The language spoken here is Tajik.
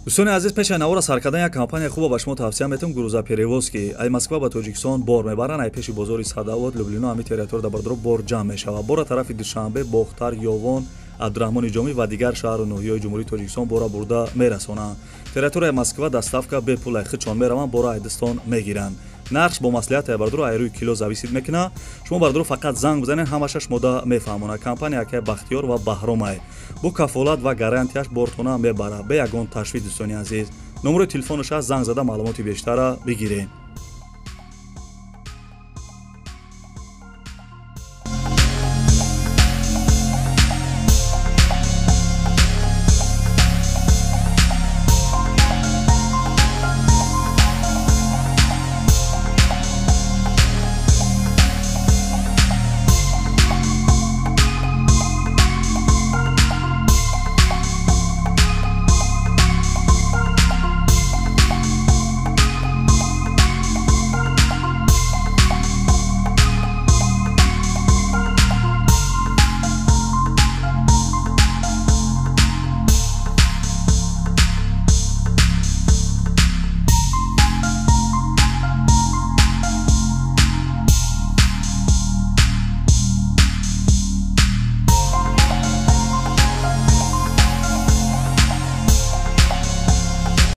Дӯстони азиз, пеш аз навора сар кардан як компания хуба ба шумо тавсия метавам: «Грузоперевозки». Ай Москва ба Тоҷикистон бор мебаранд. Ай пеши бозори Садовод, Люблино, ҳами территория да, бардоро, бор ҷамъ мешавад. Бора тарафи Душанбе, Бохтар, Ёвон, Абдураҳмони Ҷомӣ ва дигар шаҳру ноҳияҳои Ҷумҳурии Тоҷикистон бора бурда мерасонанд. Территорияи Москва доставка бепул, ай худшон мераванд, бора айдистон мегиранд. Нархш бо маслиҳат, бардоро, ай рӯи кило зависит мекунад. Шумо, бардоро, фақат занг бизанед, ҳамаша шумода мефаҳмонад. Компания акай Бахтиёр ва Баҳромай бо кафолат ва гарантияш бортона мебарад бе ягон ташвиш. Дӯстони азиз, номерои телефонаш аст, занг зада маълумоти бештара бигиред.